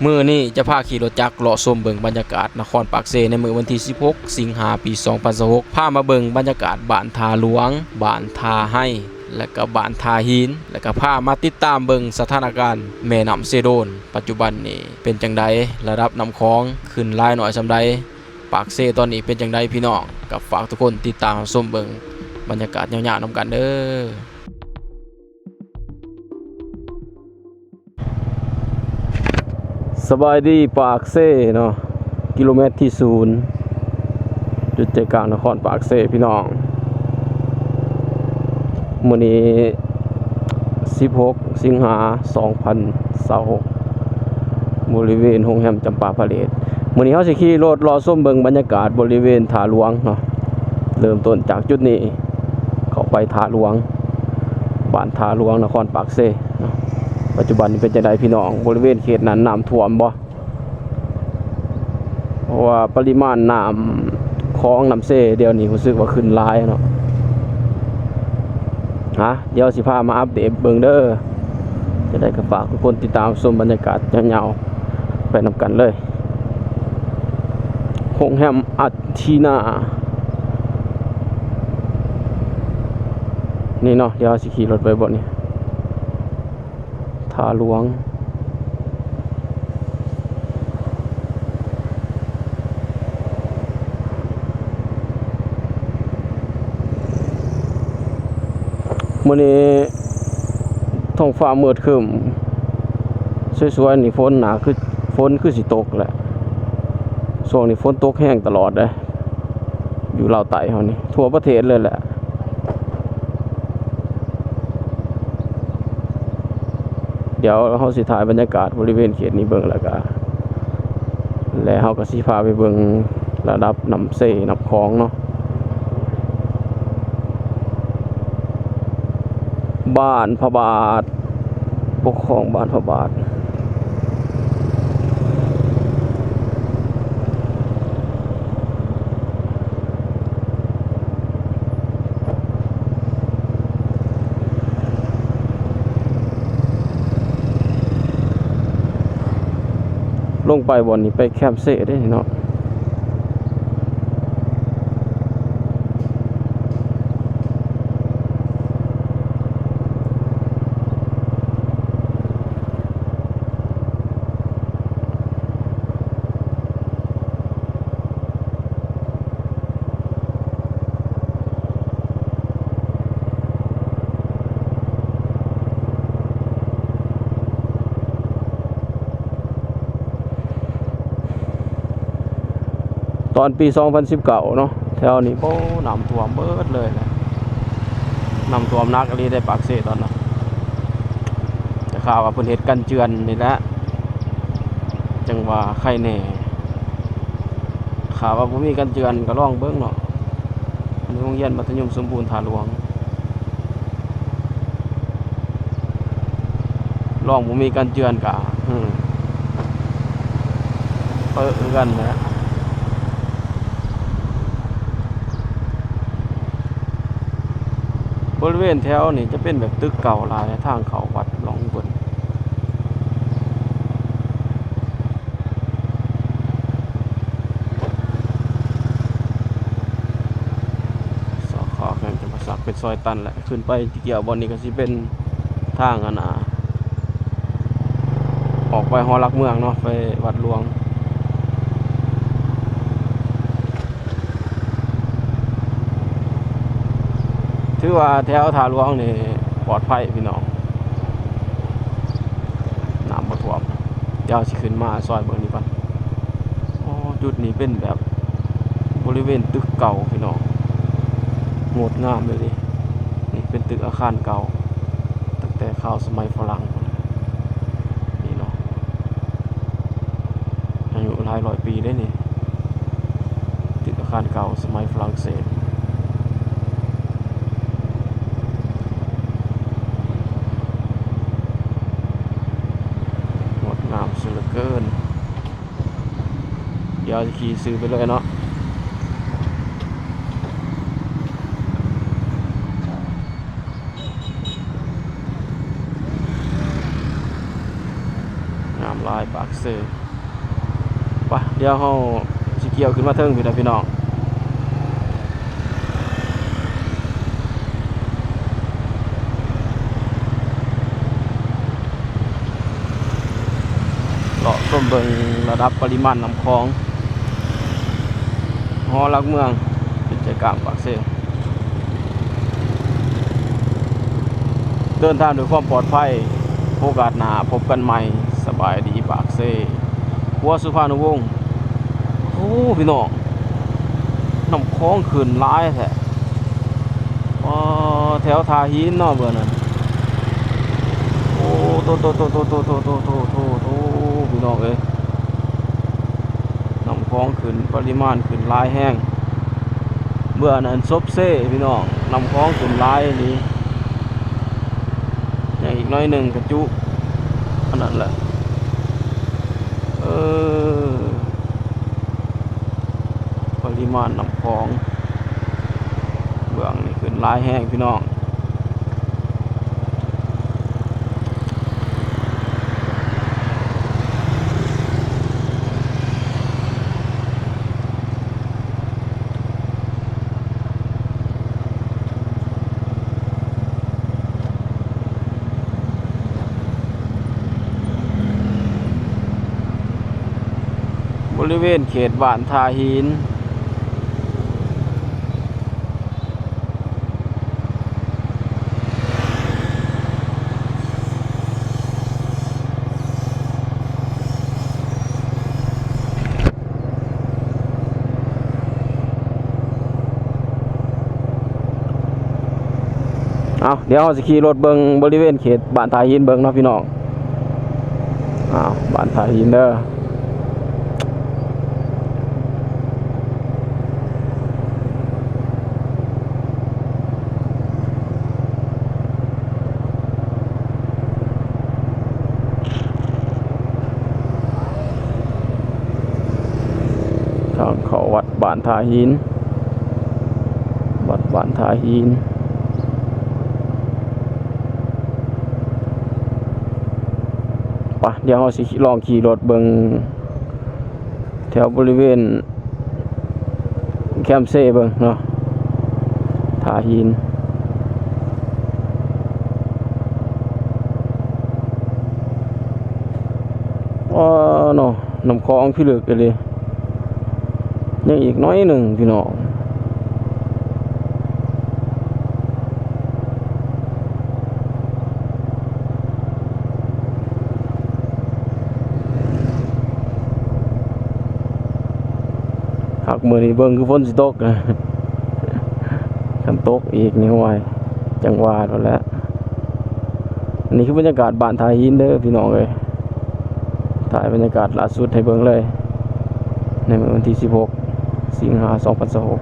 ມື້ນີ້ຈະພາຂີ່ລົດຈັກເລາະຊົມເບິ່ງບັນຍາກາດນະຄອນປາກເຊໃນມື້ວັນທີສິບຫົກ ສິງຫາ ປີສອງພັນຊາວຫົກ ພາມາເບິ່ງບັນຍາກາດບ້ານທ່າຫຼວງ, ບ້ານທ່າໄຮ ແລະກະບ້ານທ່າຫີນ ແລະກະພາມາຕິດຕາມເບິ່ງສະຖານະການແມ່ນ້ຳເຊໂດນ ປັດຈຸບັນນີ້ເປັນຈັ່ງໃດ, ລະດັບນ້ຳຂອງຂຶ້ນຫຼາຍໜ້ອຍສ່ຳໃດ, ປາກເຊຕອນນີ້ເປັນຈັ່ງໃດພີ່ນ້ອງ. ກະຝາກທຸກຄົນຕິດຕາມຮັບຊົມເບິ່ງບັນຍາກາດຍາວໆນຳກັນເດີ. ສະບາຍດີປາກເຊເນາະ, ກິໂລແມັດທີສູນ ຈຸດໃຈກາງນະຄອນປາກເຊພີ່ນ້ອງ. ມື້ນີ້ສິບຫົກ ສິງຫາ ສອງພັນຊາວຫົກ ບໍລິເວນໂຮງແຮມຈຳປາພາເລດ. ມື້ນີ້ເຮົາຊິຂີ່ລົດເລາະຊົມເບິ່ງບັນຍາກາດບໍລິເວນທ່າຫຼວງເນາະ, ເລີ່ມຕົ້ນຈາກຈຸດນີ້ເຂົ້າໄປທ່າຫຼວງ, ບ້ານທ່າຫຼວງ ນະຄອນປາກເຊເນາະ. ປັດຈຸບັນນີ້ເປັນຈັ່ງໃດພີ່ນ້ອງ, ບໍລິເວນເຂດນັ້ນນ້ຳຖ້ວມບໍ່? ເພາະວ່າປະລິມານນ້ຳຂອງນ້ຳເຊດຽວນີ້ຮູ້ສຶກວ່າຂຶ້ນຫຼາຍເນາະ. ຮະ ດຽວຊິພາມາອັບເດດເບິ່ງເດີ. ຈັ່ງໃດກໍຝາກທຸກຄົນຕິດຕາມຊົມບັນຍາກາດຍາວໆໄປນຳກັນເລີຍ. ໂຮງແຮມອາທີນາ ນີ້ເນາະ, ດຽວເຮົາຊິຂີ່ລົດໄປບ່ອນນີ້. ທ່າຫຼວງ. ມື້ນີ້ທ້ອງຟ້າມືດຄຶ້ມ ສວຍໆ ນີ້ຝົນໜ້າຄື ຝົນຄືຊິຕົກແຫຼະ. ຊ່ວງນີ້ຝົນຕົກແຮງຕະຫຼອດເດ້. ຢູ່ລາວໃຕ້ເຮົານີ້ ທົ່ວປະເທດເລີຍແຫຼະ. ດຽວເຮົາຊິຖ່າຍບັນຍາກາດບໍລິເວນເຂດນີ້ເບິ່ງ ແລ້ວກະ ແລະ ເຮົາກະຊິພາໄປເບິ່ງລະດັບນ້ຳເຊ ນ້ຳຂອງເນາະ. ບ້ານພະບາດ ປົກຄອງບ້ານພະບາດ. ລົງໄປບ່ອນນີ້ໄປແຄມເຊເດ້ເນາະ. ຕອນປີສອງພັນສິບເກົ້າເນາະ ແຖວນີ້ ໂອ້ ນ້ຳຖ້ວມເບິດເລີຍນະ. ນ້ຳຖ້ວມໜັກອີ່ຫຼີເດ້ປາກເຊຕອນນັ້ນ. ແຕ່ຂ່າວວ່າເພິ່ນເຮັດກັນເຈື່ອນນີ້ແຫຼະ ຈັ່ງວ່າໄຄແນ່. ຖ້າວ່າບໍ່ມີກັນເຈື່ອນກໍລອງເບິ່ງເນາະ. ໂຮງຮຽນມັດທະຍົມສົມບູນທ່າຫຼວງ ລອງບໍ່ມີກັນເຈື່ອນກະ ອື ເປິະຄືກັນແຫຼະ. ບໍລິເວນແຖວນີ້ຈະເປັນແບບຕຶກເກົ່າຫຼາຍ ທາງເຂົ້າວັດຫຼວງເພິ່ນ. ສາຂາແຂວງຈຳປາສັກເປັນຊອຍຕັນແຫຼະ. ຂຶ້ນໄປທີ່ກ່ຽວບ່ອນນີ້ກໍຊິເປັນທາງ ອັນນ່າ ອອກໄປຫໍຫຼັກເມືອງເນາະ ໄປວັດຫຼວງ. ຖືວ່າແຖວທ່າຫຼວງນີ້ປອດໄພພີ່ນ້ອງ ນ້ຳບໍ່ຖ້ວມ. ດຽວຊິຂຶ້ນມາຊອຍເບິ່ງນີ້ກ່ອນ. ໂອ້ ຈຸດນີ້ເປັນແບບບໍລິເວນຕຶກເກົ່າພີ່ນ້ອງ ງົດງາມເລີຍເດ. ນີ້ເປັນຕຶກອາຄານເກົ່າ ຕັ້ງແຕ່ຄາວສະໄໝຝຣັ່ງພຸ້ນແຫຼະ ນີ້ເນາະ. ອາຍຸຫຼາຍຮ້ອຍປີເດ້ນີ້ ຕຶກອາຄານເກົ່າສະໄໝຝຣັ່ງເສດ. ງົດງາມເສຍເຫຼືອເກີນ. ດຽວຊິຂີ່ຊື່ໄປເລີຍເນາະ. ງ ນ້ຳລາຍປາກເຊ. ໄປ ດຽວເຮົາຊິກ່ຽວຂຶ້ນມາເທິງພີ້ນະພີ່ນ້ອງ. ເລາະຊົມເບິ່ງລະດັບປະລິມານນ້ຳຂອງ ຫໍຫຼັກເມືອງ ເປັນໃຈກາງປາກເຊ. ເດີນທາງດ້ວຍຄວາມປອດໄພ. ໂອກາດໜ້າພົບກັນໃໝ່. ສະບາຍດີປາກເຊ. ຂົວສຸພານຸວົງ. ໂອ້ ພີ່ນ້ອງ ນ້ຳຂອງຂຶ້ນຫຼາຍແທ້. ອໍ ແຖວທ່າຫີນເນາະ ເບື້ອງນັ້ນ. ໂອ້ ໂຕ ໂຕ ພີ່ນ້ອງເອີຍ ນ້ຳຂອງຂຶ້ນ ປະລິມານຂຶ້ນຫຼາຍແຮງ. ເບື້ອງນັ້ນສົບເຊ ພີ່ນ້ອງ ນ້ຳຂອງຂຶ້ນຫຼາຍອີ່ຫຼີ. ຍັງອີກໜ້ອຍໜຶ່ງກະຈຸ ອັນນັ້ນແຫຼະ. ເອີ ປະລິມານນ້ຳຂອງເບື້ອງນີ້ຂຶ້ນຫຼາຍແຮງພີ່ນ້ອງ. ບໍລິເວນເຂດບ້ານທ່າຫີນ. ເອົາ ດຽວເຮົາຊິຂີ່ລົດເບິ່ງບໍລິເວນເຂດບ້ານທ່າຫີນເບິ່ງເນາະພີ່ນ້ອງ. ເອົາ ບ້ານທ່າຫີນເດີ. ທາງເຂົ້າວັດບ້ານທ່າຫີນ ວັດບ້ານທ່າຫີນ. ໄປ ດຽວເຮົາຊິລອງຂີ່ລົດເບິ່ງ ແຖວບໍລິເວນແຄມເຊເບິ່ງເນາະ ທ່າຫີນ. ອໍ ເນາະ ນ້ຳຂອງພິລຶກອີ່ຫຼີ ຍັງອີກໜ້ອຍໜຶ່ງພີ່ນ້ອງ. ຄັກ ມື້ນີ້ເບິ່ງຄືຝົນຊິຕົກ. ຄັນຕົກອີກນີ້ ໂອ້ຍ ຈັ່ງວ່າໂລດແຫຼະ. ອັນນີ້ຄືບັນຍາກາດບ້ານທ່າຫີນເດີພີ່ນ້ອງເອີຍ. ຖ່າຍບັນຍາກາດລ່າສຸດໃຫ້ເບິ່ງເລີຍ ໃນມື້ວັນທີສິບຫົກ ສິງຫາ ສອງພັນຊາວຫົກ.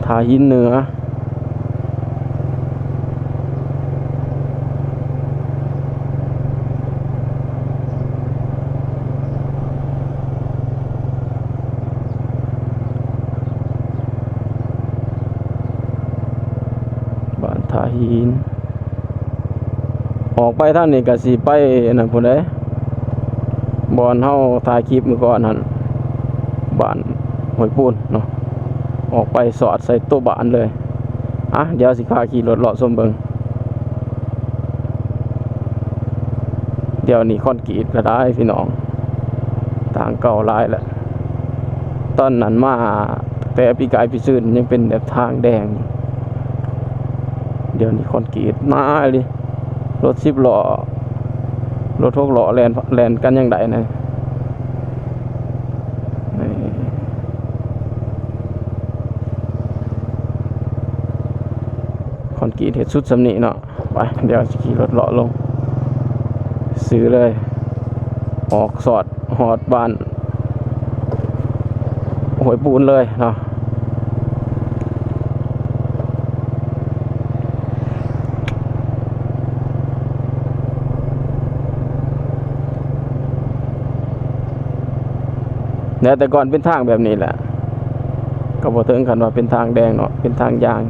ທ່າຫີນເໜືອ. ບ້ານທ່າຫີນ. ອອກໄປທາງນີ້ກະຊິໄປອັນນັ້ນພຸ້ນເດ້ ບ່ອນເຮົາຖ່າຍຄລິບມື້ກ່ອນຫັ້ນ ບ້ານຫ້ວຍປູນເນາະ. ອອກໄປສອດໃສ່ໂຕະບ້ານເລີຍ. ອ່ະ ດຽວຊິພາຂີ່ລົດເລາະຊົມເບິ່ງ. ດຽວນີ້ຄອນກຣີດລະຫຼາຍພີ່ນ້ອງ ທາງເກົ່າຫຼາຍແລ້ວ. ຕອນນັ້ນມາແຕ່ປີກາຍປີຊືນຍັງເປັນແບບທາງແດງ. ດຽວນີ້ຄອນກຣີດໜາອີ່ຫຼີ. ລົດສິບລໍ້ ລົດຫົກລໍ້ແລ່ນ ແລ່ນກັນຍັງໄດ້ນະ. ນີ້ ຄອນກຣີດເຮັດສຸດສ່ຳນີ້ເນາະ. ໄປ ດຽວຊິຂີ່ລົດເລາະລົງ ຊື່ເລີຍ ອອກສອດຮອດບ້ານຫ້ວຍປູນເລີຍເນາະ. ແຕ່ ແຕ່ກ່ອນເປັນທາງແບບນີ້ແຫຼະ ກໍບໍ່ເຖິງຂັ້ນວ່າເປັນທາງແດງເນາະ ເປັນທາງຢາງ.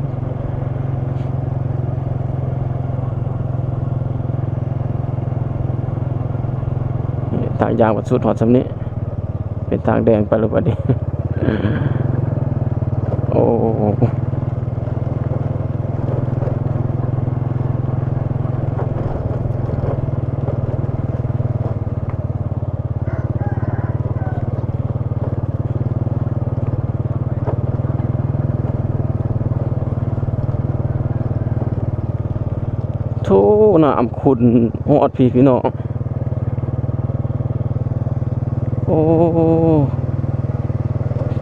ນີ້ທາງຢາງບັດສຸດຮອດສ່ຳນີ້ ເປັນທາງແດງໄປແລ້ວບັດນີ້. ໂອ້ ໂທ້ ນ້ຳຂຸ້ນຮອດພີ້ພີ່ນ້ອງ. ໂອ້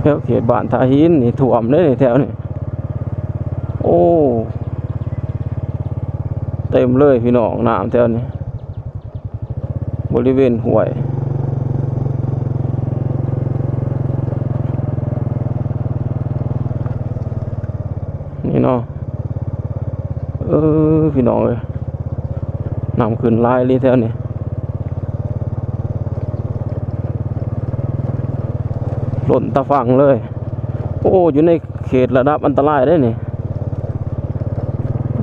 ແຖວເຂດບ້ານທ່າຫີນນີ້ຖ້ວມເດ້ແຖວນີ້. ໂອ້ ເຕັມເລີຍພີ່ນ້ອງ ນ້ຳແຖວນີ້ ບໍລິເວນຫ້ວຍນີ້ເນາະ. ເອີ ພີ່ນ້ອງເອີຍ ນ້ຳຂຶ້ນຫຼາຍອີ່ຫຼີແຖວນີ້ ລົ້ນຕາຝັ່ງເລີຍ. ໂອ້ ຢູ່ໃນເຂດລະດັບອັນຕະລາຍເດ້ນີ້.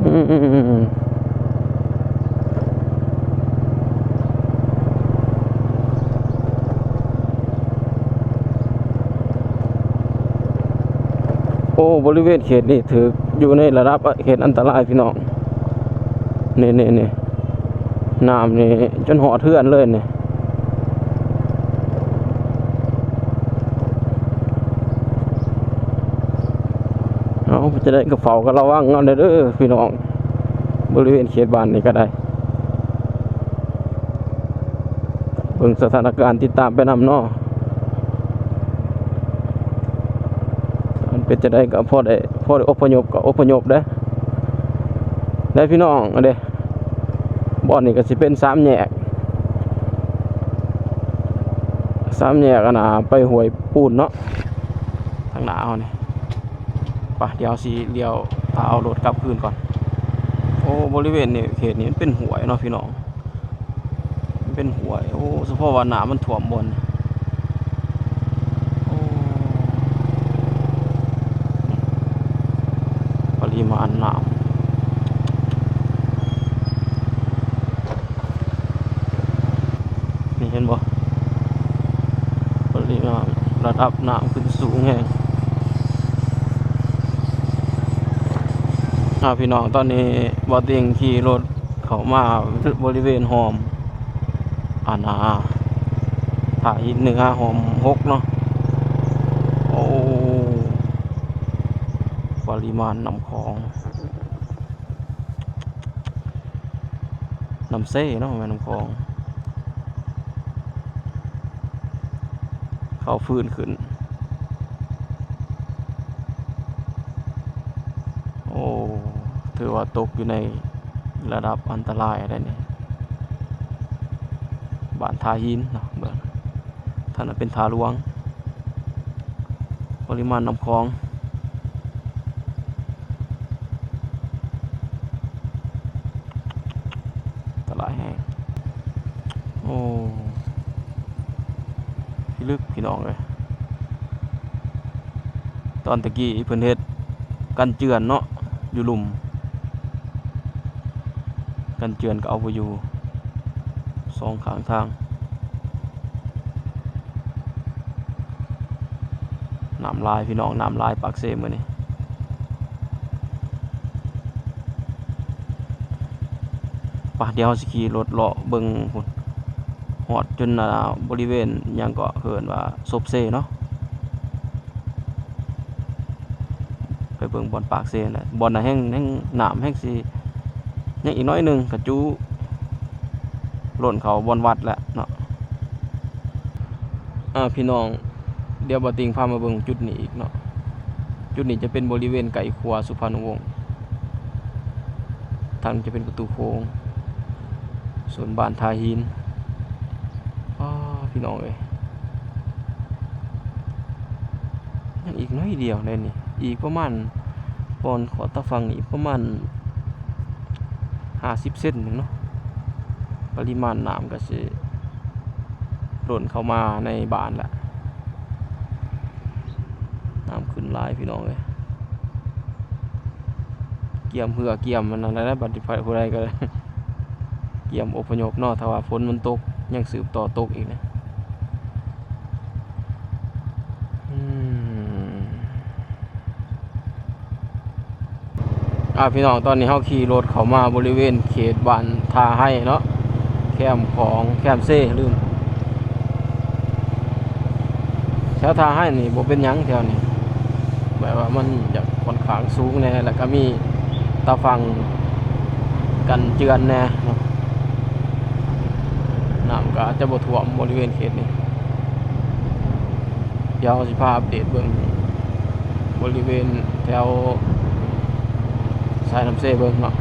ອືມ ໂອ້ ບໍລິເວນເຂດນີ້ຖືກຢູ່ໃນລະດັບເຂດອັນຕະລາຍພີ່ນ້ອງ. ນີ້ໆ ນ້ຳນີ້ຈົນຮອດເຮືອນເລີຍນີ້. ເອົາ ເປັນຈັ່ງໃດກໍເຝົ້າກັນລະວັງເອົາແດ່ເດີພີ່ນ້ອງ ບໍລິເວນເຂດບ້ານນີ້ກໍໄດ້ ເບິ່ງສະຖານະການ ຕິດຕາມໄປນຳເນາະ. ເປັນຈັ່ງໃດກໍພໍໄດ້ ພໍໄດ້ອົບພະຍົບກໍອົບພະຍົບເດ້ ເດ້ພີ່ນ້ອງເດ້. ບ່ອນນີ້ກໍຊິເປັນສາມແຍກ ສາມແຍກອັນນ່າ ໄປຫ້ວຍປູນເນາະ ທາງໜ້າເຮົານີ້. ໄປ ດຽວຊິລ້ຽວ ຖ້າເອົາລົດກັບຄືນກ່ອນ. ໂອ້ ບໍລິເວນນີ້ ເຂດນີ້ມັນເປັນຫ້ວຍເນາະພີ່ນ້ອງ ມັນເປັນຫ້ວຍ. ໂອ້ ສະເພາະວ່ານ້ຳມັນຖ້ວມບ່ອນ ໂອ້ ປະລິມານນ້ຳ ນີ້ເຫັນບໍ່? ປະລິມານ ລະດັບນ້ຳຂຶ້ນສູງແຮງ. ອ່າ ພີ່ນ້ອງ ຕອນນີ້ບ່າວຕິງຂີ່ລົດເຂົ້າມາບໍລິເວນຮ່ອມ ອັນນ່າ ທ່າຫີນເໜືອຮ່ອມຫົກເນາະ. ໂອ້ ປະລິມານນ້ຳຂອງ ນ້ຳເຊເນາະ ແມ່ນນ້ຳຂອງ ເຂົາຟື້ນຂຶ້ນ. ໂອ້ ຖືວ່າຕົກຢູ່ໃນລະດັບອັນຕະລາຍໄດ໋ນີ້ ບ້ານທ່າຫີນເນາະ ເບິ່ງ ທາງນັ້ນເປັນທ່າຫຼວງ ປະລິມານນ້ຳຂອງ ອັນຕະລາຍແຮງ. ໂອ້ ພິລຶກພີ່ນ້ອງເອີຍ ຕອນຕະກີ້ເພິ່ນເຮັດກັນເຈື່ອນເນາະ ຢູ່ລຸ່ມ ກັນເຈື່ອນກໍເອົາບໍ່ຢູ່ ສອງຂ້າງທາງ. ນ້ຳຫຼາຍພີ່ນ້ອງ ນ້ຳຫຼາຍປາກເຊມື້ນີ້. ໄປ ດຽວເຮົາຊິຂີ່ລົດເລາະເບິ່ງພຸ້ນ ຮອດຈົນ ອ່າ ບໍລິເວນຫຍັງເກາະ ເອີ້ນວ່າສົບເຊເນາະ. ໄປເບິ່ງບ່ອນປາກເຊນະ ບ່ອນນະແຮ່ງ ແຮ່ງ ນ້ຳແຮ່ງຊິ ຍັງອີກໜ້ອຍໜຶ່ງກໍຈຸລົ້ນເຂົ້າບ່ອນວັດແລ້ວເນາະ. ອ່າ ພີ່ນ້ອງ ດຽວບ່າວຕິງພາມາເບິ່ງຈຸດນີ້ອີກເນາະ. ຈຸດນີ້ຈະເປັນບໍລິເວນໃກ້ຂົວສຸພານຸວົງ ທາງນີ້ຈະເປັນປະຕູໂຂງ ໂຊນບ້ານທ່າຫີນ. ອ້າ ພີ່ນ້ອງເອີຍ ຍັງອີກໜ້ອຍດຽວເດ້ນີ້ ອີກປະມານ ບ່ອນຂໍຕາຝັ່ງນີ້ປະມານຫ້າສິບເຊັນໜຶ່ງເນາະ ປະລິມານນ້ຳກໍຊິລົ້ນເຂົ້າມາໃນບ້ານລະ. ນ້ຳຂຶ້ນຫຼາຍພີ່ນ້ອງເອີຍ. ກຽມເຮືອກຽມອັນນັ້ນແຫຼະ ບັດນີ້ໃຜຜູ້ໃດກໍກຽມອົບພະຍົບເນາະ ຖ້າວ່າຝົນມັນຕົກ ຍັງສືບຕໍ່ຕົກອີກນະ. ອືມ ອ່າ ພີ່ນ້ອງ ຕອນນີ້ເຮົາຂີ່ລົດເຂົ້າມາບໍລິເວນເຂດບ້ານທ່າໄຮເນາະ ແຄມຂອງ ແຄມເຊ ລືມ ແຖວທ່າໄຮນີ້ບໍ່ເປັນຫຍັງແຖວນີ້ ແບບວ່າມັນຈະຂ້ອນຂ້າງສູງແດ່ ແລ້ວກໍມີຕາຝັ່ງກັນເຈື່ອນແດ່ເນາະ ນ້ຳກໍອາດຈະບໍ່ຖ້ວມບໍລິເວນເຂດນີ້. ດຽວເຮົາຊິພາອັບເດດເບິ່ງບໍລິເວນແຖວສາຍນ້ຳເຊເບິ່ງເນາະ.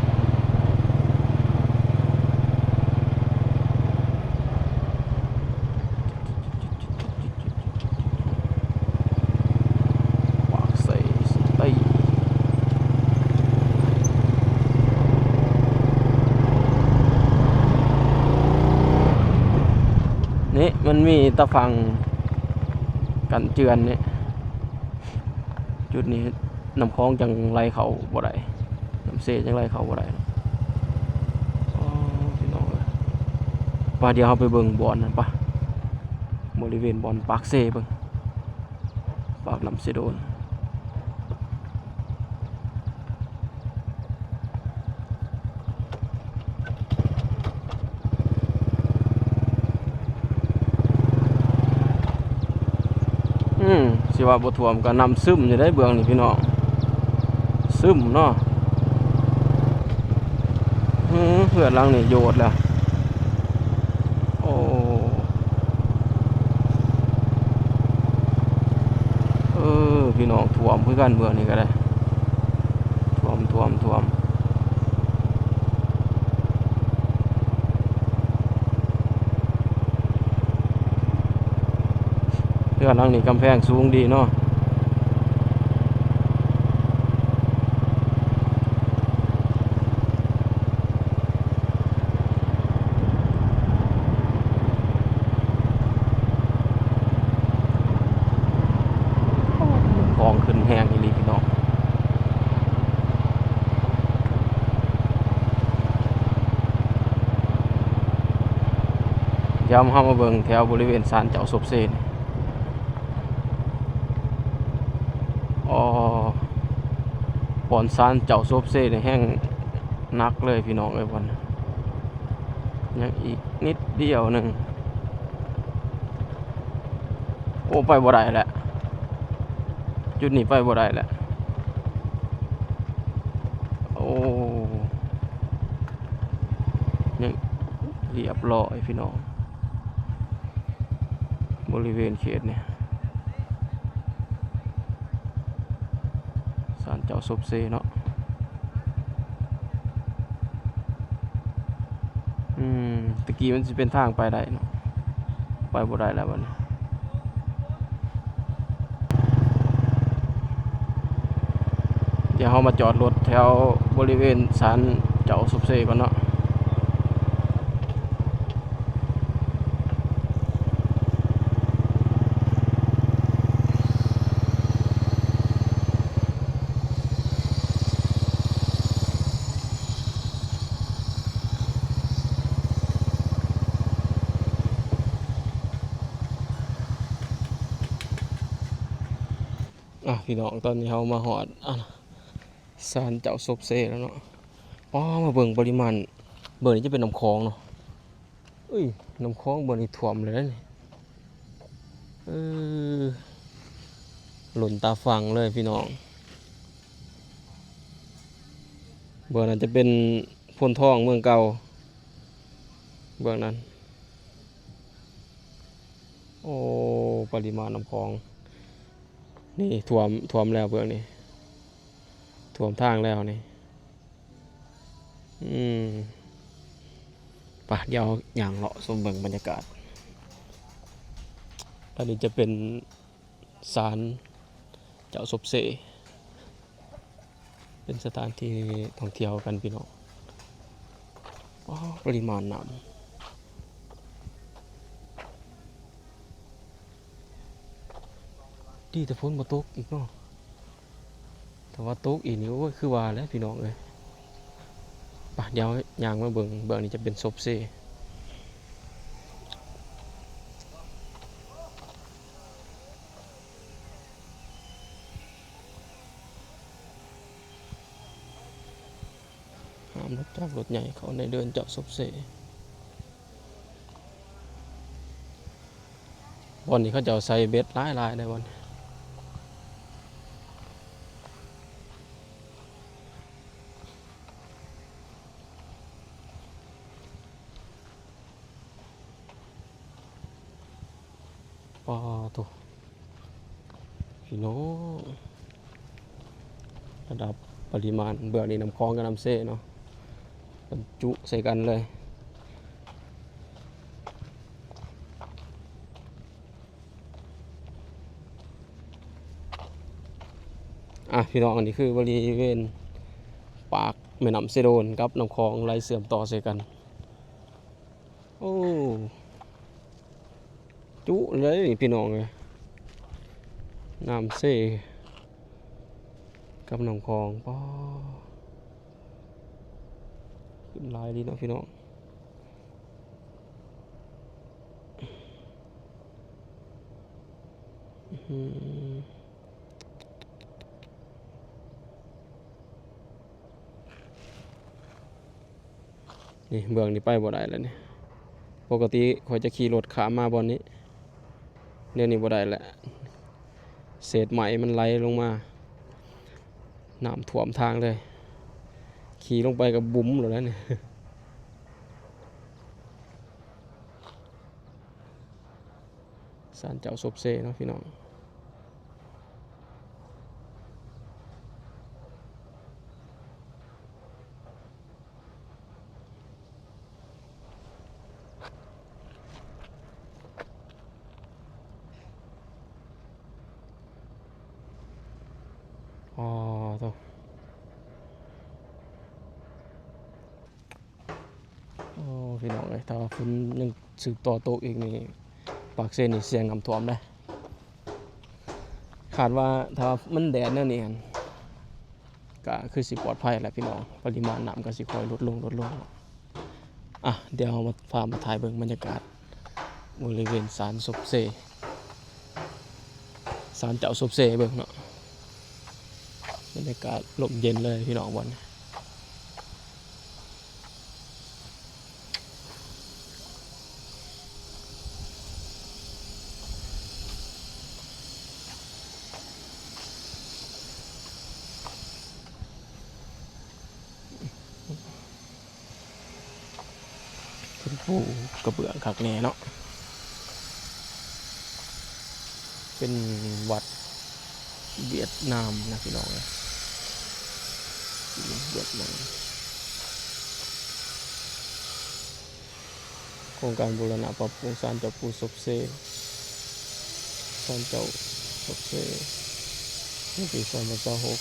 ປາກເຊຊິດຕີ້ ນີ້ມັນມີຕາຝັ່ງກັນເຈື່ອນນີ້ ຈຸດນີ້ນ້ຳຂອງຈັ່ງໄຫຼເຂົ້າບໍ່ໄດ້ ນ້ຳເຊຈັ່ງໄຫຼເຂົ້າບໍ່ໄດ້ເນາະ. ອໍ ພີ່ນ້ອງເອີຍ ໄປ ດຽວເຮົາໄປເບິ່ງບ່ອນນັ້ນປະ ບໍລິເວນບ່ອນປາກເຊເບິ່ງ ປາກນ້ຳເຊໂດນ. ອືມ ຊິວ່າບໍ່ຖ້ວມກໍນ້ຳຊຶມຢູ່ເດ້ເບື້ອງນີ້ພີ່ນ້ອງ ຊຶມເນາະ. ອືມ ເຮືອນຫຼັງນີ້ໂຍດແລ້ວ. ໂອ້ ເອີ ພີ່ນ້ອງ ຖ້ວມຄືກັນເມືອງນີ້ກໍໄດ້ ຖ້ວມ ຖ້ວມ ຖ້ວມ. ເຮືອນຫຼັງນີ້ກຳແພງສູງດີເນາະ. ຂອງຂຶ້ນແຮງອີ່ຫຼີພີ່ນ້ອງ. ດຽວເຮົາມາເບິ່ງແຖວບໍລິເວນສານເຈົ້າສົບເຊນີ້. ອໍ ບ່ອນສານເຈົ້າສົບເຊນີ້ແຮງໜັກເລີຍພີ່ນ້ອງເອີຍ ບ່ອນນັ້ນ ຍັງອີກນິດດຽວໜຶ່ງ. ໂອ້ ໄປບໍ່ໄດ້ແຫຼະ ຈຸດນີ້ໄປບໍ່ໄດ້ແຫຼະ. ໂອ້ ຍັງ ຮຽບຮ້ອຍພີ່ນ້ອງ ບໍລິເວນເຂດນີ້ ສານເຈົ້າສົບເຊເນາະ. ອືມ ຕະກີ້ມັນຊິເປັນທາງໄປໄດ້ເນາະ ໄປບໍ່ໄດ້ແລ້ວບັດນີ້. ດຽວເຮົາມາຈອດລົດແຖວບໍລິເວນສານເຈົ້າສົບເຊກ່ອນເນາະ. ອ່ະ ພີ່ນ້ອງ ຕອນນີ້ເຮົາມາຮອດ ອ່າ ສານເຈົ້າສົບເຊແລ້ວເນາະ. ອໍ ມາເບິ່ງປະລິມານ ເບິ່ງນີ້ຈະເປັນນ້ຳຂອງເນາະ. ເອີຍ ນ້ຳຂອງບ່ອນນີ້ຖ້ວມເລີຍເດ້ນີ້. ເອີ ລົ້ນຕາຝັ່ງເລີຍພີ່ນ້ອງ. ເບື້ອງນັ້ນຈະເປັນໂພນທອງເມືອງເກົ່າ ເບື້ອງນັ້ນ. ໂອ້ ປະລິມານນ້ຳຂອງນີ້ຖ້ວມ ຖ້ວມແລ້ວ ເບື້ອງນີ້ຖ້ວມທາງແລ້ວນີ້. ອືມ ໄປ ດຽວຍ່າງເລາະຊົມເບິ່ງບັນຍາກາດ. ອັນນີ້ຈະເປັນສານເຈົ້າສົບເຊ ເປັນສະຖານທີ່ທ່ອງທ່ຽວກັນພີ່ນ້ອງ. ອໍ ປະລິມານນ້ຳ ດີແຕ່ຝົນບໍ່ຕົກອີກເນາະ. ຖ້າວ່າຕົກອີກນີ້ ໂອ້ຍ ຄືວ່າແຫຼະພີ່ນ້ອງເອີຍ. ໄປ ດຽວຍ່າງມາເບິ່ງ ເບື້ອງນີ້ຈະເປັນສົບເຊ. ຫ້າມລົດຈັກລົດໃຫຍ່ເຂົ້າໃນເດີ່ນເຈົ້າສົບເຊ. ບ່ອນນີ້ເຂົາເຈົ້າໃສ່ເບັດຫຼາຍໆ ເດ້ບ່ອນນີ້. ປາໂທ້ ພີ່ນ້ອງ ລະດັບປະລິມານ ເບື້ອງນີ້ນ້ຳຂອງກັບນ້ຳເຊເນາະ ບັນຈຸໃສ່ກັນເລີຍ. ອ່ະ ພີ່ນ້ອງ ອັນນີ້ຄືບໍລິເວນປາກແມ່ນ້ຳເຊໂດນກັບນ້ຳຂອງໄຫຼເຊື່ອມຕໍ່ໃສ່ກັນ. ໂອ້ ຈຸເລີຍພີ່ນ້ອງເອີຍ ນ້ຳເຊກັບນ້ຳຂອງ. ປາ ຂຶ້ນຫຼາຍດີເນາະພີ່ນ້ອງ. ອືມ ນີ້ເບື້ອງນີ້ໄປບໍ່ໄດ້ແລ້ວນີ້. ປົກກະຕິຂ້ອຍຈະຂີ່ລົດຂ້າມມາບ່ອນນີ້ ແນວນີ້ບໍ່ໄດ້ແລ້ວ ເສດໄມ້ມັນໄຫຼລົງມາ ນ້ຳຖ້ວມທາງເລີຍ ຂີ່ລົງໄປກໍບຸ້ມໂລດແລ້ວນີ້. ສານເຈົ້າສົບເຊເນາະພີ່ນ້ອງ. ອໍ ໂທ້ ໂອ້ ພີ່ນ້ອງເອີຍ ຖ້າວ່າຝົນຍັງສືບຕໍ່ຕົກອີກນີ້ ປາກເຊນີ້ສ່ຽງນ້ຳຖ້ວມເດ້. ຄາດວ່າຖ້າມັນແດດແນວນີ້ຫັ້ນ ກະຄືຊິປອດໄພແຫຼະພີ່ນ້ອງ ປະລິມານນ້ຳກະຊິຄ່ອຍຫຼຸດລົງ ຫຼຸດລົງ. ອ່ະ ດຽວເຮົາມາ ພາມາຖ່າຍເບິ່ງບັນຍາກາດບໍລິເວນສານສົບເຊ ສານເຈົ້າສົບເຊເບິ່ງເນາະ. ບັນຍາກາດລົມເຢັນເລີຍພີ່ນ້ອງ ບ່ອນນີ້. ເພິ່ນປູກະເບື້ອງຄັກແນ່ເນາະ. ເປັນວັດຫວຽດນາມນະພີ່ນ້ອງເອີຍ ຫວຽດນາມ. ໂຄງການບູລະນະປັບປຸງສານເຈົ້າປູ່ສົບເຊ ສານເຈົ້າສົບເຊ ໃນປີສອງພັນຊາວຫົກ.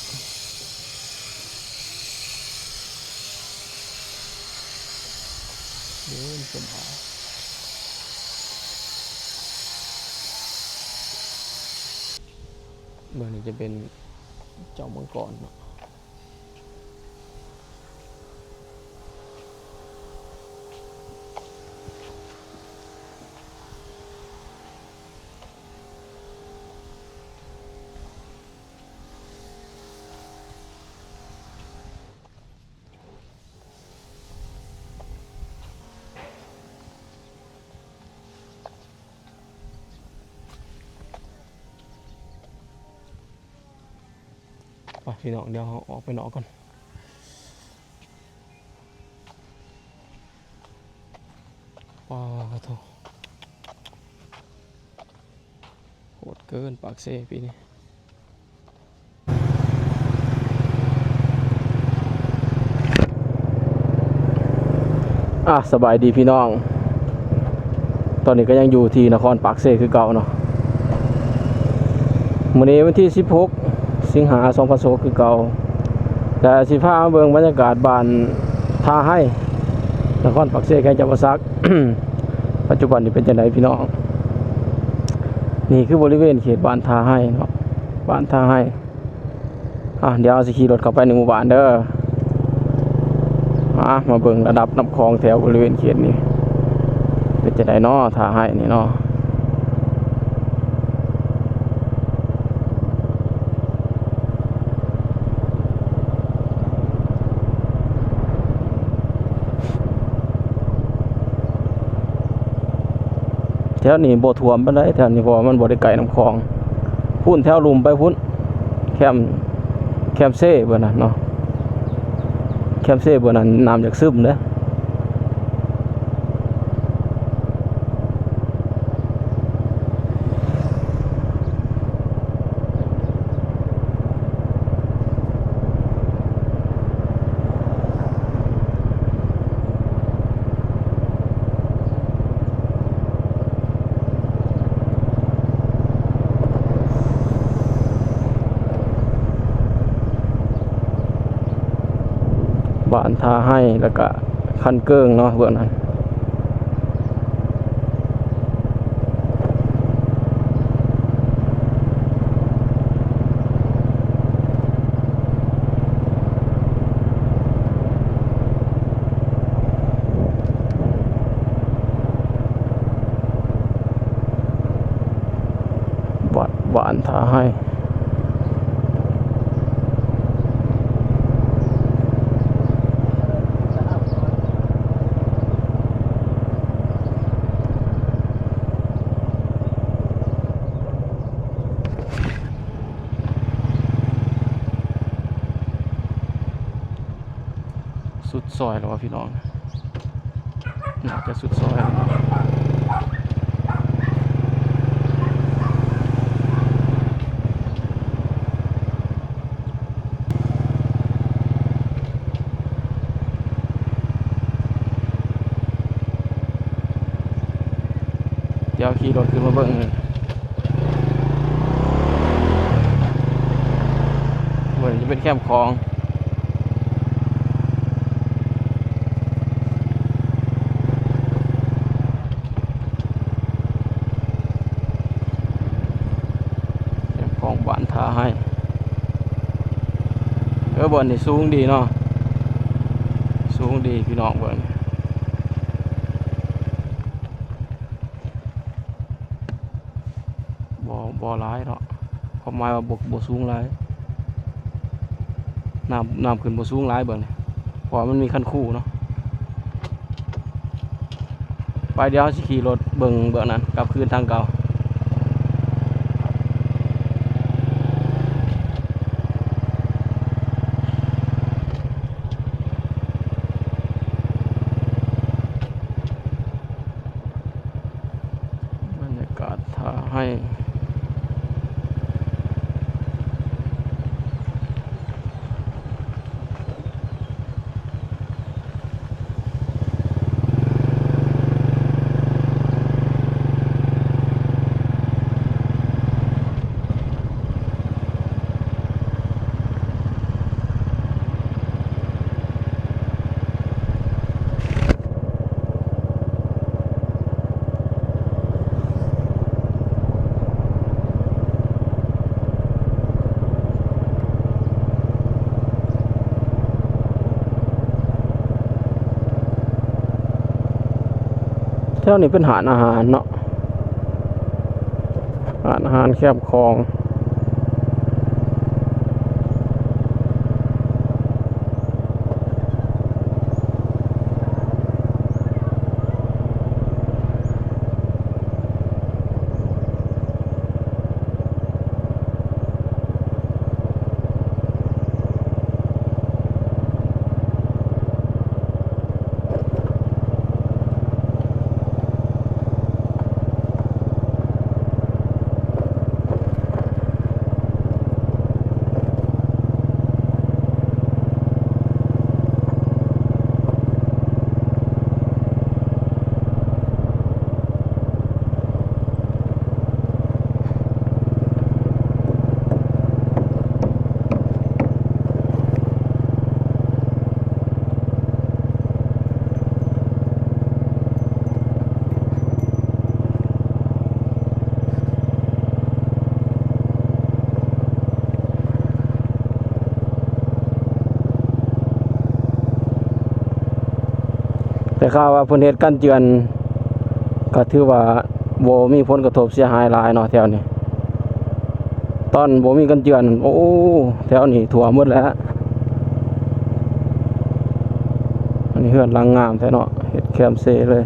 ເດີນສົບາຍ. ເບື້ອງນີ້ຈະເປັນເຈົ້າມັງກອນເນາະ. ໄປພີ່ນ້ອງ ດຽວເຮົາອອກໄປນອກກ່ອນ. ປາໂທ້ ໂຫດເກີນປາກເຊປີນີ້. ອ່າ ສະບາຍດີພີ່ນ້ອງ ຕອນນີ້ກໍຍັງຢູ່ທີ່ນະຄອນປາກເຊຄືເກົ່າເນາະ. ມື້ນີ້ວັນທີສິບຫົກ ສິງຫາ ສອງພັນຊາວຫົກ ຄືເກົ່າ ກະຊິພາມາເບິ່ງບັນຍາກາດບ້ານທ່າໄຮ ນະຄອນປາກເຊ ແຂວງຈຳປາສັກ ປັດຈຸບັນນີ້ເປັນຈັ່ງໃດພີ່ນ້ອງ. ນີ້ຄືບໍລິເວນເຂດບ້ານທ່າໄຮເນາະ ບ້ານທ່າໄຮ. ອ່ະ ດຽວເຮົາຊິຂີ່ລົດເຂົ້າໄປໃນໝູ່ບ້ານເດີ. ມາ ມາເບິ່ງລະດັບນ້ຳຂອງແຖວບໍລິເວນເຂດນີ້ ເປັນຈັ່ງໃດເນາະ ທ່າໄຮນີ້ເນາະ. ແຖວນີ້ບໍ່ຖ້ວມປານໃດ ແຖວນີ້ ເພາະວ່າມັນບໍ່ໄດ້ໃກ້ນ້ຳຂອງ. ພຸ້ນແຖວລຸ່ມໄປພຸ້ນ ແຄມ ແຄມເຊເບິ່ງນັ້ນເນາະ ແຄມເຊເບິ່ງນັ້ນ ນ້ຳຢາກຊຶມເດ້. ບ້ານທ່າໄຮ ແລ້ວກະຄັນເກີງເນາະ ເບື້ອງນັ້ນ. ວັດບ້ານທ່າໄຮ. ສຸດຊອຍແລ້ວວ່າພີ່ນ້ອງ ໜ້າຈະສຸດຊອຍແລ້ວ. ດຽວຂີ່ລົດຂຶ້ນມາເບິ່ງ ເບິ່ງຈະເປັນແຄມຂອງ ແຄມຂອງບ້ານທ່າໄຮ. ເອີ ບ່ອນນີ້ສູງດີເນາະ ສູງດີພີ່ນ້ອງເບິ່ງ. ບໍ່ ບໍ່ຫຼາຍເນາະ ຄວາມໝາຍວ່າບໍ່ ບໍ່ສູງຫຼາຍ ນ້ຳ ນ້ຳຂຶ້ນບໍ່ສູງຫຼາຍເບິ່ງນີ້ ເພາະວ່າມັນມີຄັນຄູເນາະ. ໄປ ດຽວເຮົາຊິຂີ່ລົດເບິ່ງເບື້ອງນັ້ນ ກັບຄືນທາງເກົ່າ. ບັນຍາກາດທ່າໄຮ. ແຖວນີ້ເປັນຮ້ານອາຫານເນາະ ຮ້ານອາຫານແຄມຂອງ. ແ ແຕ່ຂ່າວວ່າເພິ່ນເຮັດກັນເຈື່ອນ ກໍຖືວ່າບໍ່ມີຜົນກະທົບເສຍຫາຍຫຼາຍເນາະແຖວນີ້. ຕອນບໍ່ມີກັນເຈື່ອນ ໂອ້ ແຖວນີ້ຖ້ວມໝົດແລ້ວ. ອັນນີ້ເຮືອນຫຼັງງາມແທ້ເນາະ ເຮັດແຄມເຊເລີຍ.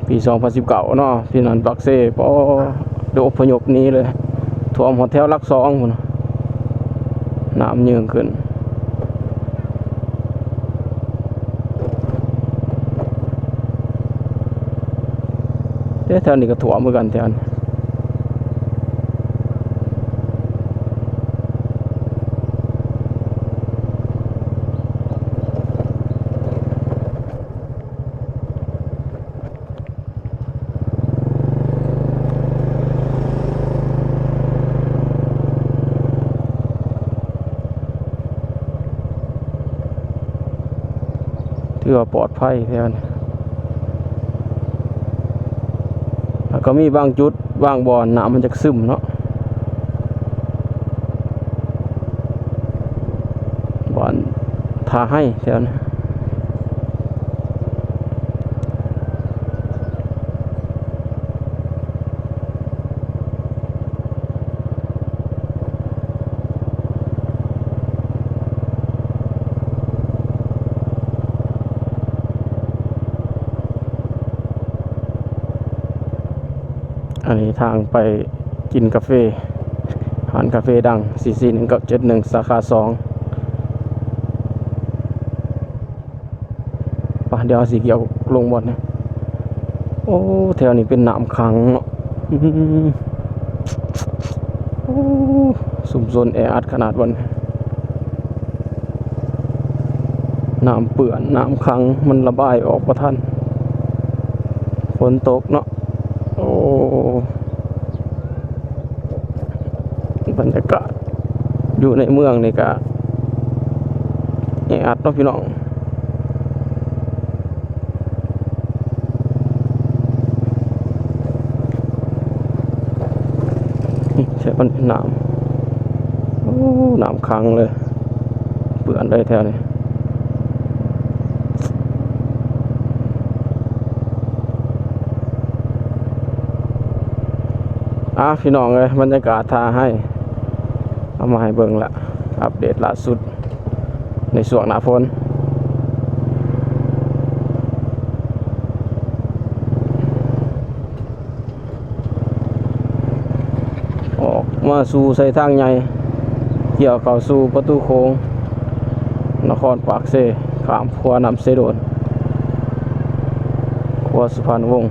ປີສອງພັນສິບເກົ້າເນາະ ທີ່ນັ້ນປາກເຊ ປໍ ໄດ້ອົບພະຍົບໜີເລີຍ ຖ້ວມຮອດແຖວຫຼັກສອງພຸ້ນ ນ້ຳເຍິງຂຶ້ນ. ເດ້ ແຖວນີ້ກໍຖ້ວມຄືກັນແຖວນີ້. ຖືວ່າປອດໄພແຖວນີ້ ແລ້ວກໍມີບາງຈຸດບາງບ່ອນນ້ຳມັນຈະຊຶມເນາະ ບ່ອນທ່າໄຮແຖວນີ້. ອັນນີ້ທາງໄປກິນກາເຟ ຮ້ານກາເຟດັງ ສີ່ສີ່ໜຶ່ງເກົ້າເຈັດໜຶ່ງ ສາຂາສອງ. ປະ ດຽວເຮົາຊິກ່ຽວລົງບ່ອນນີ້. ໂອ້ ແຖວນີ້ເປັນນ້ຳຂັງເນາະ. ອືມ ໂອ້ ຊຸມຊົນແອອັດຂະໜາດບ່ອນນີ້ ນ້ຳເປື້ອນ ນ້ຳຂັງ ມັນລະບາຍອອກບໍ່ທັນ ຝົນຕົກເນາະ. ໂອ້ ບັນຍາກາດຢູ່ໃນເມືອງນີ້ກະແອອັດເນາະພີ່ນ້ອງ. ນີ້ ໃສ່ມັນເປັນນ້ຳ ໂອ້ ນ້ຳຂັງເລີຍ ເປື້ອນເລີຍແຖວນີ້. ອ່າ ພີ່ນ້ອງເອີຍ ບັນຍາກາດທ່າໄຮ ເອົາມາໃຫ້ເບິ່ງລະ ອັບເດດລ່າສຸດໃນຊ່ວງໜ້າຝົນ. ອອກມາສູ່ໃສ່ທາງໃຫຍ່ ກ່ຽວເຂົ້າສູ່ປະຕູໂຂງນະຄອນປາກເຊ ຂ້າມຂົວນ້ຳເຊໂດນ ຂົວສຸພານຸວົງ.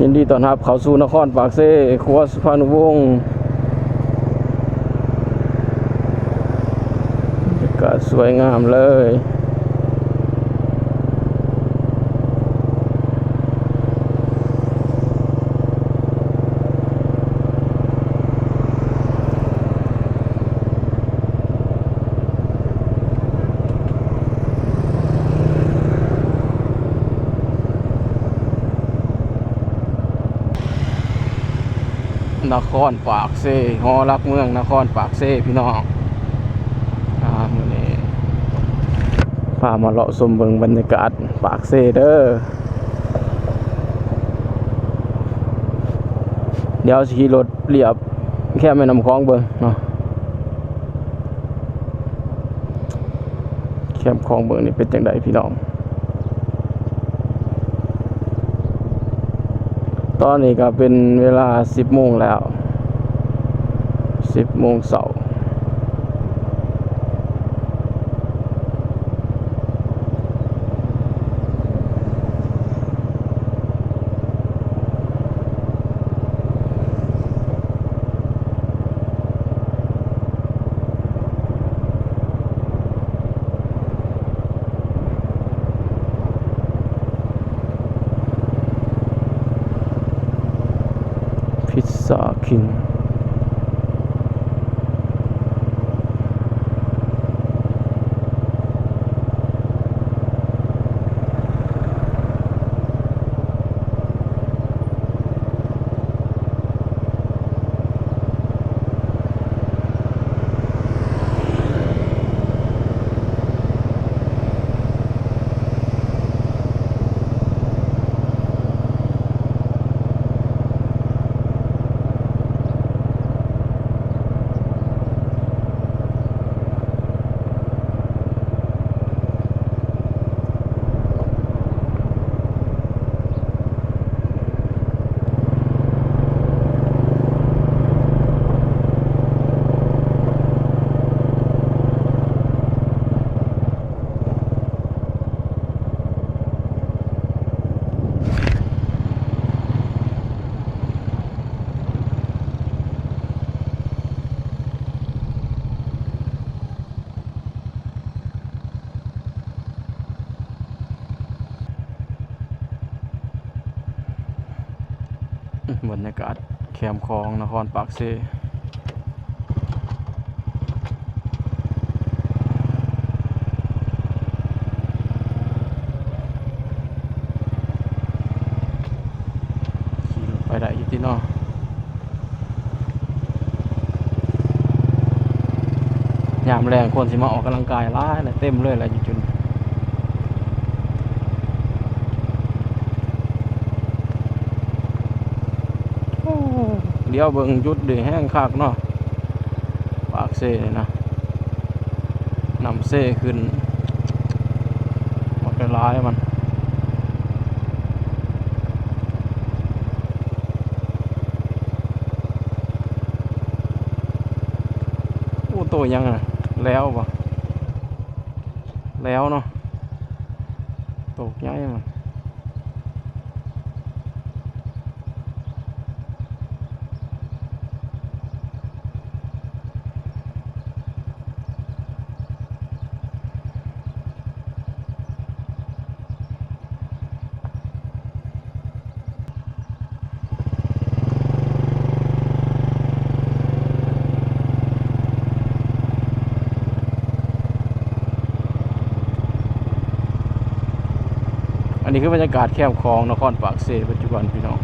ຍິນດີຕ້ອນຮັບເຂົ້າສູ່ນະຄອນປາກເຊ ຂົວສຸພານຸວົງ. ບັນຍາກາດສວຍງາມເລີຍ. ນະຄອນປາກເຊ ຫໍຫຼັກເມືອງນະຄອນປາກເຊ ພີ່ນ້ອງ. ອ່າ ມື້ນີ້ພາມາເລາະຊົມເບິ່ງບັນຍາກາດປາກເຊເດີ. ດຽວຊິຂີ່ລົດລຽບແຄມແມ່ນ້ຳຂອງເບິ່ງເນາະ. ແຄມຂອງເບິ່ງນີ້ເປັນຈັ່ງໃດພີ່ນ້ອງ. ຕອນນີ້ກໍເປັນເວລາສິບໂມງແລ້ວ ສິບໂມງເຊົ້າ. ເ ກິນ. ບັນຍາກາດແຄມຂອງນະຄອນປາກເຊ. ຂີ່ລົດໄປໄດ້ຢູ່ຕິເນາະ. ຍາມແລງຄົນຊິມາອອກກຳລັງກາຍຫຼາຍລະ ເຕັມເລີຍລະຢູ່ຈຸດນີ້. ໂອ້ ດຽວເບິ່ງຈຸດນີ້ແຮງຄັກເນາະ ປາກເຊນີ້ນະ. ນ້ຳເຊຂຶ້ນບັກຫຼາຍມັນ. ໂອ້ ໂຕຫຍັງນະ ແລ້ວບໍ່ ແລ້ວເນາະ ໂຕໃຫຍ່ມັນ. ອັນນີ້ຄືບັນຍາກາດແຄມຂອງນະຄອນປາກເຊປັດຈຸບັນພີ່ນ້ອງ.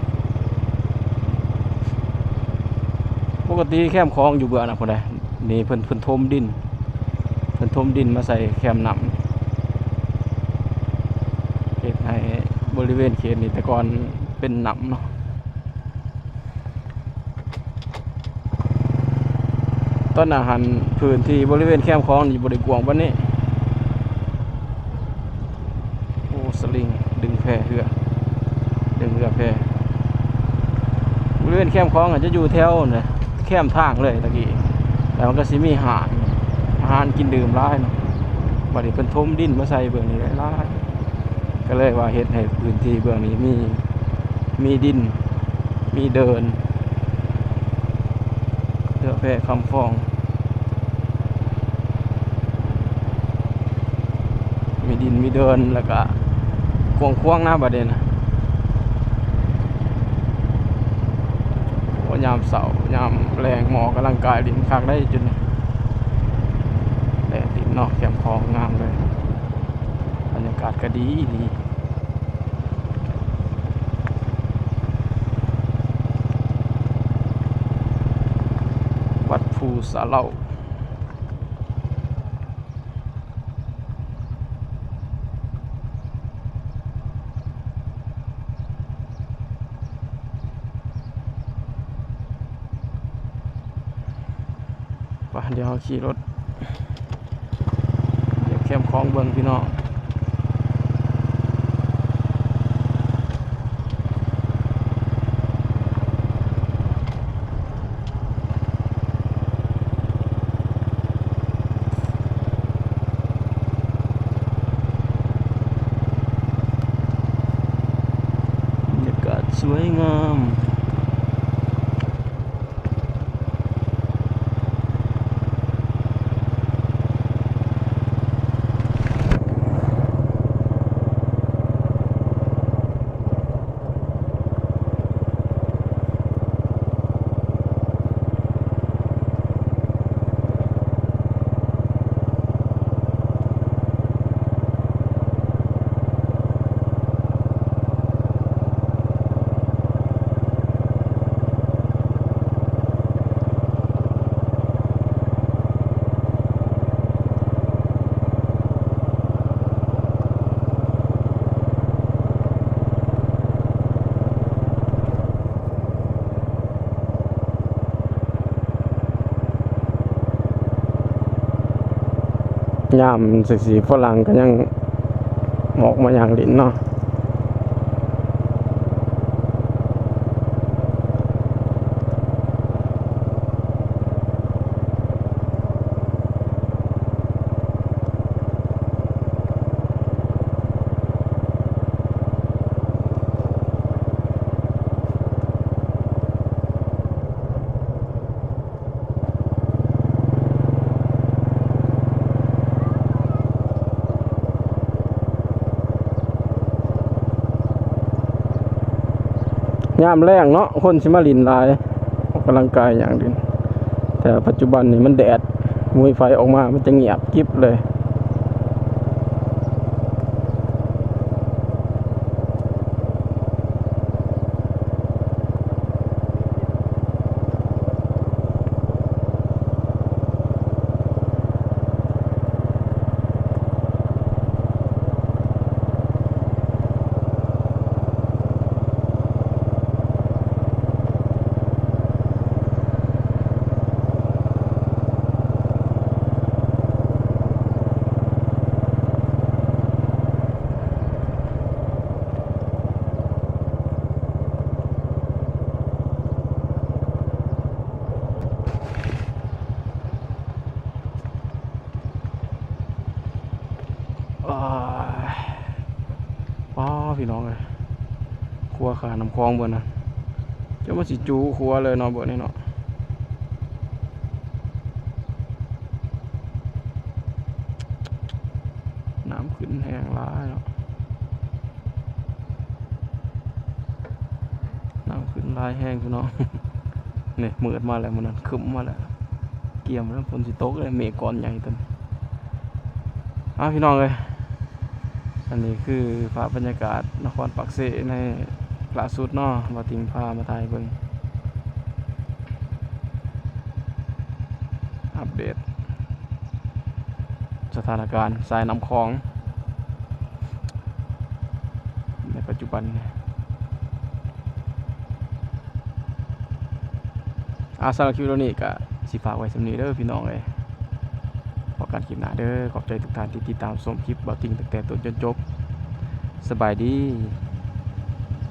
ປົກກະຕິແຄມຂອງຢູ່ເບື້ອງນັ້ນພຸ້ນໃດ໋ ນີ້ເພິ່ນ ເພິ່ນຖົມດິນ ເພິ່ນຖົມດິນມາໃສ່ແຄມນ້ຳ ເຮັດໃຫ້ບໍລິເວນເຂດນີ້ແຕ່ກ່ອນເປັນນ້ຳເນາະ. ຕອນນັ້ນຫັ້ນ ພື້ນທີ່ບໍລິເວນແຄມຂອງນີ້ບໍ່ໄດ້ກວ້າງປານນີ້. ໂອ້ ສະລິງດຶງແພເຮືອ ດຶງເຮືອແພ. ບໍລິເວນແຄມຂອງອາດຈະຢູ່ແຖວນັ້ນແຫຼະ ແຄມທາງເລີຍຕະກີ້ ແລ້ວມັນກໍຊິມີຮ້ານ ອາຫານກິນດື່ມຫຼາຍເນາະ. ບັດນີ້ເພິ່ນຖົມດິນມາໃສ່ເບື້ອງນີ້ຫຼາຍໆ ກໍເລີຍວ່າເຮັດໃຫ້ພື້ນທີ່ເບື້ອງນີ້ມີ ມີດິນ ມີເດີ່ນ ເຮືອແພຄຳຟອງ ມີດິນມີເດີ່ນ ແລ້ວກະກວ້າງຂວາງນະ ບັດນີ້ນະ. ໂອ້ ຍາມເຊົ້າຍາມແລງ ມາອອກກຳລັງກາຍຫຼິ້ນຄັກໄດ໋ຈຸດນີ້ ແດດິນເນາະ ແຄມຂອງງາມເລີຍ ບັນຍາກາດກໍດີອີ່ຫຼີ. ວັດພູສາເຫຼົ້າ ໄປ ດຽວເຮົາຂີ່ລົດລຽບແຄມຂອງເບິ່ງພີ່ນ້ອງ. ບັນຍາກາດສວຍງາມ. ເ ຍາມຈັ່ງຊີ້ຝຣັ່ງກໍຍັງອອກມາຍ່າງຫຼິ້ນເນາະ. ຍາມແລ້ງເນາະ ຄົນຊິມາຫຼິ້ນຫຼາຍ ອອກກຳລັງກາຍຫຍັງເດ. ແຕ່ປັດຈຸບັນນີ້ມັນແດດ ບໍ່ມີໃຜອອກມາ ມັນຈະງຽບກິບເລີຍ. ອ້າຍ ປ້າ ພີ່ນ້ອງເອີຍ ຂົວຂ້າມນ້ຳຂອງເບິ່ງນະ ຈົນວ່າຊິຈູຂົວເລີຍເນາະ ເບິ່ງນີ້ເນາະ ນ້ຳຂຶ້ນແຮງຫຼາຍເນາະ. ນ້ຳຂຶ້ນຫຼາຍແຮງພີ່ນ້ອງ ນີ້ມືດມາແລ້ວ ມື້ນັ້ນຄຶ້ມມາແລ້ວ ກຽມແລ້ວ ຝົນຊິຕົກແລ້ວ ເມກກ້ອນໃຫຍ່ຕົວນີ້. ອ້າ ພີ່ນ້ອງເອີຍ ອັນນີ້ຄືພາບບັນຍາກາດນະຄອນປາກເຊໃນລ່າສຸດເນາະ ບ່າວຕິ່ງພາມາຖ່າຍເບິ່ງ ອັບເດດ ສະຖານະການສາຍນ້ຳຂອງໃນປັດຈຸບັນນີ້. ອາ ສຳລັບຄລິບວິດີໂອນີ້ກະຊິຝາກໄວ້ສ່ຳນີ້ເດີພີ່ນ້ອງເອີຍ ພໍ້ກັນຄລິບໜ້າເດີ. ຂອບໃຈທຸກທ່ານທີ່ຕິດຕາມຊົມຄລິບບ່າວຕິ່ງຕັ້ງແຕ່ຕົ້ນຈົນຈົບ. ສະບາຍດີ.